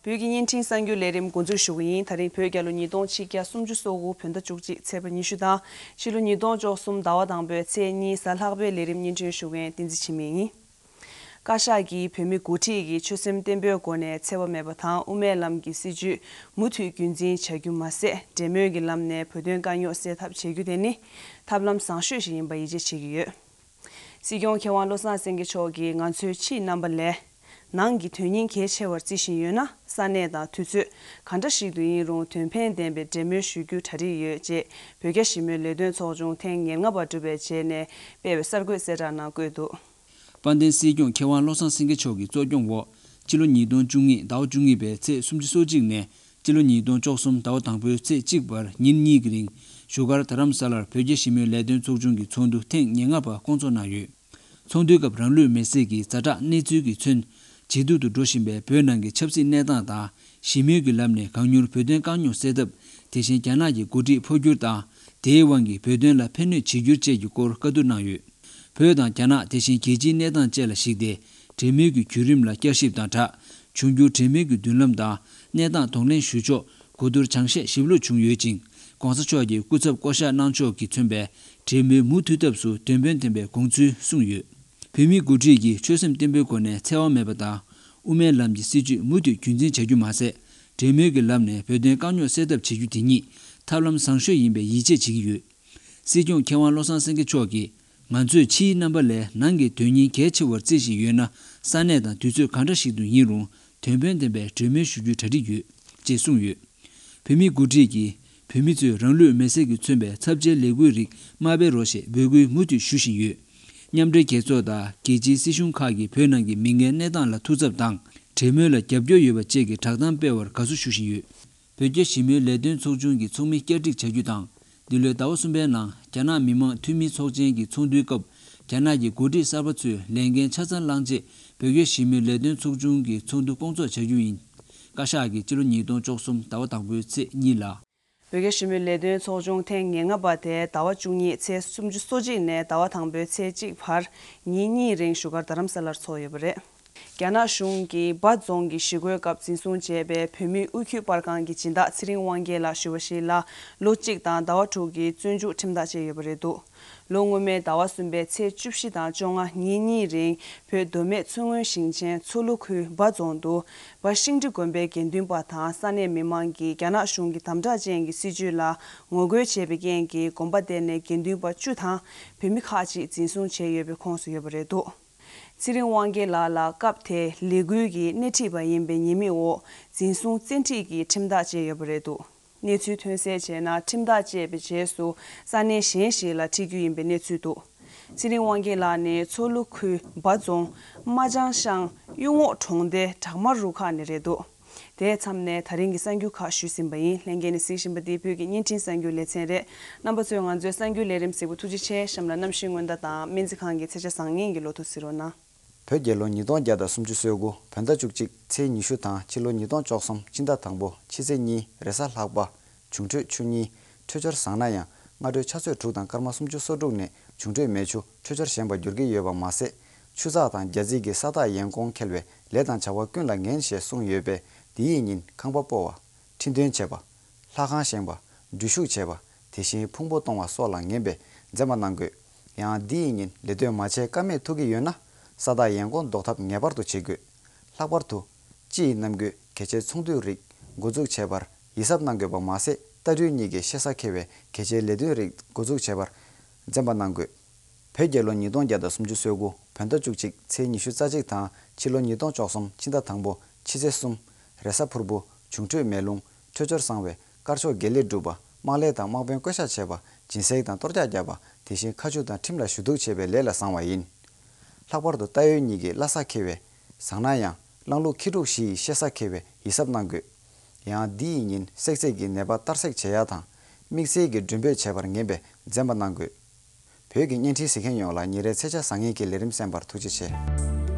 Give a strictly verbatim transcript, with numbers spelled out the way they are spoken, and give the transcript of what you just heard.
བོད་ཀྱི་བརྙན་འཕྲིན་གསར་འགྱུར་ལས་རིམ་འགོ་འཛུགས་ཞུ་གི་ཡིན། ད་རིང་བོད་རྒྱལ་ལོ་ཉིས་སྟོང་ཆིག་བརྒྱ་སུམ་ཅུ་སོ་དགུ་བོད་ཟླ་བཅུ་གཅིག་ཚེས་པ་ཉི་ཤུ་དང་ཕྱི་ལོ་ཉིས་སྟོང་བཅུ་གསུམ་ཟླ་བ་དང་པོའི་ཚེས་གཉིས་གཟའ་ལྷག་པའི་ལས་རིམ་སྙན་སྒྲོན་ཞུ་མཁན་བསྟན་འཛིན་འཆི་མེད་ཡིན། བཀའ་ཤག་གིས་བོད་མི་འགོ་ཁྲིད་ཀྱིས་ཆོད་སེམས་བརྟན་པོའི་སྒོ་ནས་འཚེ་བ་མེད་པ་དང་དབུ་མའི་ལམ་གྱི་སྲིད་བྱུས་མུ་མཐུད་རྒྱུན་འཛིན་བྱ་རྒྱུ་མ་ཟད། འབྲེལ་མོལ་གྱི་ལམ་ནས་བོད་དོན་དཀའ་རྙོག་སེལ་ཐབས་བྱེད་རྒྱུ་དེ་ནི་ཐབས་ལམ་བཟང་ཤོས་ཤིག་ཡིན་པ་ཡིད་ཆེས་བྱེད་ཀྱི་ཡོད། སྲིད་སྐྱོང་མཁས་དབང་བློ་བཟང་སེང་གེ་མཆོག་གིས་ང་ཚོའི་ཕྱིའི་རྣམ་པ་ལས་ནང་གི་དོན་སྙིང་གལ་ཆེ་བར་བརྩི་བཞིན་ཡོད་ན། ས་གནས་དང་དུས་ཚོད་གང་འདྲ་ཞིག་ཏུ་ཡིན་རུང་དོན་ཕན་ལྡན་པའི་འབྲེལ་མོལ་ཞུ་རྒྱུ་གྲ་སྒྲིག་ཡོད་ཅེས་བོད་རྒྱ་ཞི་མོལ་ལས་དོན་ཚོགས་ཆུང་ཐེངས་ཉེར་ལྔ་པ་གྲུབ་པའི་རྗེས་ནས་སྤེལ་བའི་གསར་འགོད་གསལ་བསྒྲགས་ནང་བཀོད་འདུག། དཔལ་ལྡན་སྲིད་སྐྱོང་མཁས་དབང་བློ་བཟང་སེང་གེ་མཆོག་གི་གཙོ་སྐྱོང་འོག་སྤྱི་ལོ་ཉིས་སྟོང་བཅུ་གཉིས་ཟླ་བ་བཅུ་གཉིས་པའི་ཚེས་སུམ་ཅུ་སོ་གཅིག་ནས་སྤྱི་ལོ་ཉིས་སྟོང་བཅུ་གསུམ་ཟླ་བ་དང་པོའི་ཚེས་གཅིག་བར་ཉིན་གཉིས་ཀྱི་རིང་བཞུགས་སྒར་རྡ་རམ་ས་ལར་བོད་རྒྱ་ཞི་མོལ་ལས་དོན་ཚོགས་ཆུང་གི་ཚོགས་འདུ་ཐེངས་ཉེར་ལྔ་པ་བསྐོང་ཚོགས་གནང་ཡོད། ཚོགས་འདུའི་སྐབས་རང་ལུས་མེར་སྲེག་གི་ཛ་དྲག་གནས་ཚུལ་གྱིས་མཚོན། ཇེ་སྡུག་ཏུ་འགྲོ་བཞིན་པའི་བོད་ནང་གི་ཆབ་སྲིད་གནས་སྟངས་དང་ཞི་མོལ་གྱི་ལམ་ནས་གང་མྱུར་བོད་དོན་དཀའ་རྙོག་སེལ་ཐབས། དེ་བཞིན་རྒྱ་ནག་གི་འགོ་ཁྲིད་འཕོ་འགྱུར་དང་། དེའི་དབང་གིས་བོད་དོན་ལ་ཕན་གནོད་བྱེད་རྒྱུ་བཅས་ཀྱི་སྐོར་བཀའ་བསྡུར་གནང་ཡོད། བོད་དང་རྒྱ་ནག་དེ་བཞིན་རྒྱལ་སྤྱིའི་གནས་སྟངས་བཅས་ལ་གཞིགས་ཏེ། འབྲེལ་མོལ་གྱི་བརྒྱུད་རིམ་ལ་བསྐྱར་ཞིབ་དང་སྦྲགས། འབྱུང་འགྱུར་འབྲེལ་མོལ་གྱི་མདུན་ལམ་དང་གནས་སྟངས་གདོང་ལེན་ཞུ་ཕྱོགས་གོ་བསྡུར་སྦྱང་བཤད་ཞིབ་ལྷུག་བྱུང་ཡོད་ཅིང་། ྋགོང་ས་མཆོག་གིས་སྐུ་ཚབ་བསྐོ་གཞག་གནང་ཕྱོགས་ཀྱིས་མཚོན་པའི་འབྲེལ་མོལ་མུ་མཐུད་ཐབས་སུ་དོན་ཕན་ལྡན་པའི་དགོངས་ཚུལ་གསུངས་ཡོད། བོད་མིའི་འགོ་ཁྲིད་ཀྱིས་ཆོད་སེམས་བརྟན་པོའི་སྒོ་ནས་འཚེ་བ་མེད་པ་དང་། དབུ་མའི་ལམ་གྱི་སྲིད་བྱུས་མུ་མཐུད་རྒྱུན་འཛིན་བྱ་རྒྱུ་མ་ཟད། འབྲེལ་མོལ་གྱི་ལམ་ནས་བོད་དོན་དཀའ་རྙོག་སེལ་ཐབས་བྱེད་རྒྱུ་དེ་ཉིད་ཐབས་ལམ་བཟང་ཤོས་ཡིན་པའི་ཡིད་ཆེས་བྱེད་ཀྱི་ཡོད། སྲིད་སྐྱོང་མཁས་དབང་བློ་བཟང་སེང་གེ་མཆོག་གིས། ང་ཚོས་ཕྱིའི་རྣམ་པ་ལས་ནང་གི་དོན་སྙིང་གལ་ཆེ་བར་བརྩི་བཞིན་ཡོད་ན། ས་གནས་དང་དུས་ཚོད་གང་འདྲ་ཞིག་ཏུ་ཡིན་རུང་དོན་ཕན་ལྡན་པའི་གྲོས་མོལ་ཞུ་རྒྱུའི་གྲ་སྒྲིག་ཡོད་ཅེས་གསུངས་ཡོད། བོད་མིའི་འགོ་ཁྲིད་ཀྱིས་བོད་མི་ཚོས་རང་ལུས་མེར་སྲེག་གིས་མཚོན་པའི་ཚབས་ཆེའི་ལས་འགུལ་རིགས་མ་སྤེལ་རོགས་ཞེས་འབོད་སྐུལ་མུ་མཐུད་ཞུ་བཞིན་ཡོད། མཉམ་འབྲེལ་རྒྱལ་ཚོགས་དང་རྒྱལ་སྤྱིའི་སྲིད་གཞུང་ཁག་གིས་བོད་ནང་གི་མི་ངན་གནས་སྟངས་ལ་ཐུགས་འཚབ་དང་། གྲོས་མོལ་ལ་རྒྱབ་སྐྱོར་ཡོད་པ་བཅས་ཀྱི་བསྒྲགས་གཏམ་སྤེལ་བར་དགའ་བསུ་ཞུ་བཞིན་ཡོད། བོད་རྒྱ་ཞི་མོལ་ལས་དོན་ཚོགས་ཆུང་གི་ཚོགས་མི་བསྐྱར་སྒྲིག་བྱ་རྒྱུ་དང་། འདི་ལོའི་ཟླ་བ་གསུམ་པའི་ནང་རྒྱ་ནག་མི་དམངས་འཐུས་མི་ཚོགས་ཆེན་གྱི་ཚོགས་འདུའི་སྐབས། རྒྱ་ནག་གི་འགོ་ཁྲིད་གསར་པ་ཚོས་ལས་འགན་ཆ་ཚང་བླངས་རྗེས། བོད་རྒྱ་ཞི་མོལ་ལས་དོན་ཚོགས་ཆུང་གི་ཚོགས་འདུ་བསྐོང་ཚོགས་བྱ་རྒྱུ་ཡིན། བཀའ་ཤག་གིས་སྤྱི་ལོ་ཉིས་སྟོང་བཅུ་གསུམ་ཟླ་བ་དང་པོའི་ཚེས་གཉིས་ལ། བོད་རྒྱ་ཞི་མོལ་ལས་དོན་ཚོགས་ཆུང་ཐེངས་ཉེར་ལྔ་པ་དེ་ཟླ་བ་བཅུ་གཉིས་ཚེས་སུམ་ཅུ་སོ་གཅིག་ནས་ཟླ་བ་དང་པོའི་ཚེས་གཅིག་བར་ཉིན་གཉིས་རིང་བཞུགས་སྒར་རྡ་རམ་ས་ལར་འཚོགས་ཡོད་པ་རེད། རྒྱ་ནག་གཞུང་གིས་འབའ་རྫོང་གི་གཞིས་འགོའི་སྐབས་འཛིན་བཟུང་བྱས་པའི་བོད་མིའི་དབུ་ཁྱུད་པར་ཁང་གི་སྦྱིན་བདག་ཚེ་རིང་དབང་རྒྱལ་ལགས་ཞུ་བ་ཞིག་ལ་ལོ་གཅིག་དང་ཟླ་བ་དྲུག་གི་བཙོན་འཇུག་ཁྲིམས་ཐག་བཅད་ཡོད་པ་རེད་འདུག། ལོ་སྔོན་མའི་ཟླ་བ་གསུམ་པའི་ཚེས་བཅུ་བཞི་དང་བཅོ་ལྔ་ཉིན་གཉིས་རིང་བོད་མདོ་སྨད་མཚོ་སྔོན་ཞིང་ཆེན་མཚོ་ལྷོ་ཁུལ་འབའ་རྫོང་དུ་འབའ་ཤིང་འབྲི་དགོན་པའི་དགེ་འདུན་པ་དང་ས་གནས་མི་མང་གིས་རྒྱ་ནག་གཞུང་གི་དམ་དྲག་ཅན་གྱི་སྲིད་བྱུས་ལ་ངོ་རྒོལ་བྱས་པའི་རྐྱེན་གྱིས་དགོན་པ་དེ་ནས་དགེ་འདུན་པ་བཅུ་དང་བོད་མི་ཁག་ཅིག་འཛིན་བཟུང་བྱས་ཡོད་པའི་ཁོངས་སུ་ཡོད་པ་རེད་འདུག། ཚེ་རིང་དབང་རྒྱལ་ལགས་ལ་སྐབས་དེའི་ལས་འགུལ་གྱི་སྣེ་ཁྲིད་པ་ཡིན་པའི་ཉེས་དམིགས་འོག་འཛིན་བཟུང་བཙན་ཁྲིད་ཀྱི་ཁྲིམས་ཐག་བཅད་ཡོད་པ་རེད་འདུག། གནས་ཚུལ་ཐོན་གསལ་བྱས་ན། ཁྲིམས་ཐག་བཅད་པའི་རྗེས་སུ་ས་གནས་གཞན་ཞིག་ལ་ཁྲིད་རྒྱུ་ཡིན་པའི་གནས་ཚུལ་འདུག། ཚེ་རིང་དབང་རྒྱལ་ལགས་ནི་མཚོ་ལྷོ་ཁུལ་འབའ་རྫོང་རྨ་ལྕང་ཤང་གཡུ་རྔོག་གྲོང་སྡེ་བྲག་དམར་རུ་ཁག་ནས་རེད་འདུག། དེའི་མཚམས་ནས་ད་རིང་གི་གསར་འགྱུར་ཁག་ཞུས་ཟིན་པ་ཡིན། ལྷན་རྒྱས་ནས་གཟིགས་བཞིན་པ་འདི་བོད་ཀྱི་བརྙན་འཕྲིན་གསར་འགྱུར་ལེ་ཚན་རེད། རྣམ་པ་ཚོས་ང་ཚོའི་གསར་འགྱུར་ལས་རིམ་གཟིགས་པར་ཐུགས་རྗེ་ཆེ། གཤམ་ལ་གནམ་གཤིས་སྔོན་བརྡ་དང་སྨན་རྩིས་ཁང་གི་ཚེས་ཆ་བཟང་ངན་གྱི་ལོ་ཐོ་གཟིགས་རོགས་གནང་། བོད་རྒྱལ་ལོ་ཉིས་སྟོང་བརྒྱ་དང་སུམ་ཅུ་སོ་དགུ་བོད་ཟླ་བཅུ་གཅིག་ཚེས་ཉི་ཤུ་དང་ཕྱི་ལོ་ཉིས་སྟོང་བཅུ་གསུམ་སྤྱི་ཟླ་དང་པོ་ཕྱི་ཚེས་གཉིས་རེས་གཟའ་ལྷག་པ། འབྱུང་འཕྲོད་ཆུ་གཉིས། འཕྲོད་སྦྱོར་བཟང་ན་ཡང་སྔ་དྲོའི་ཆུ་ཚོད་དྲུག་དང་སྐར་མ་སུམ་ཅུ་སོ་དྲུག་ནས་འབྱུང་འཕྲོད་མེ་ཆུ་འཕྲོད་སྦྱོར་ཞན་པ་འགྱུར་གྱི་ཡོད་པ་མ་ཟད། ཆུ་ཚགས་དང་རྒྱ་རྩིས་ཀྱི་ས་བདག་ཡན་གོང་འཁེལ་བས་ལས་དང་བྱ་བ་ཀུན་ལ་ངན་ཞེས་གསུངས་ཡོད་པས། འདི་ཡི་ཉིན་ཁང་པ་སྤོ་བ། ཁྲི་འདོན་བྱེད་པ། ལྷ་ཁང་བཞེངས་པ། འགྲུལ་བཞུད་བྱེད་པ། དེ་བཞིན་ཕུང་པོ་གཏོང་བ་སོགས་ལ་ངན་པས་འཛེམ་པ་གནང་དགོས། ཡང་འདི་ཡི་ཉིན་ལས་དོན་མ་བྱས་ཀ་མེད་ཐུག་གི་ཡོད་ན། ས་བདག་ཡན་གོང་ཟློག་ཐབས་ངེས་པར་དུ་བྱེད་དགོས། ལྷག་པར་དུ། སྤྱི་ཡི་རྣམ་འགྱུར་གལ་ཆེའི་ཚོགས་འདུའི་རིགས་འགོ་འཛུགས་བྱེད་པར་ཡིད་གཟབ་གནང་དགོས་པ་མ་ཟད། ལྟ་གྲུའི་གཉིས་ཀྱི་ཤེས་ས་འཁེལ་བའི་གལ་ཆེའི་ལས་དོན་རིགས་འགོ་འཛུགས་བྱེད་པར་འཛེམ་པ་གནང་དགོས། བོད་རྒྱལ་ལོ་ཉིས་སྟོང་བརྒྱ་དང་སུམ་ཅུ་སོ་དགུ་བོད་ཟླ་བཅུ་གཅིག་ཚེས་ཉི་ཤུ་རྩ་གཅིག་དང་ཕྱི་ལོ་ཉིས་སྟོང་བཅུ་གསུམ་ཕྱི་ཟླ་དང་པོ་ཕྱི་ཚེས་གསུམ། རེས་གཟའ་ཕུར་བུ། འབྱུང་འཕྲོད་མེ་རླུང་། འཕྲོད་སྦྱོར་བཟང་བས་དཀར་ཕྱོགས་དགེ་ལེགས་སྒྲུབ་པ། དམངས་ལས་དང་དམག་དཔོན་བསྐོ་གཞག་བྱེད་པ། སྦྱིན་སྲེག་དང་གཏོར་རྒྱག་བརྒྱབ་པ། དེ་བཞིན་མཁའ་སྤྱོད་དང་ཁྲིམས་ལ་ཞུ་གཏུག་བྱེད་པའི་ལས་ལ་བཟང་བ་ཡིན། ལྷག་པར་དུ་རྟ་གཡོལ་གཉིས་ཀྱི་བླ་གཟའ་འཁེལ་བས་བཟང་ན་ཡང་གླང་ལུག་ཁྱི་འབྲུག་བཞི་ཡི་ཤེས་གཟའ་འཁེལ་བས་ཡིད་གཟབ་གནང་དགོས། ཡང་འདི་ཡི་ཉིན་བསྲེག་རྫས་ཀྱི་ནད་པ་གཏར་སྲེག་བྱེད་ཡ་དང་། དམིགས་བསལ་གྱི་མགྲོན་འབོད་བྱེད་པར་ངན་པས་འཛེམ་པ་གནང་དགོས། བོད་ཀྱི་བརྙན་འཕྲིན་གཟིགས་མཁན་ཡོངས་ལ་ཉིན་རེའི་ཚེས་ཆ་བཟང་ངན་གྱི་ལས་རིམ་གསན་པར་ཐུགས་རྗེ་ཆེ།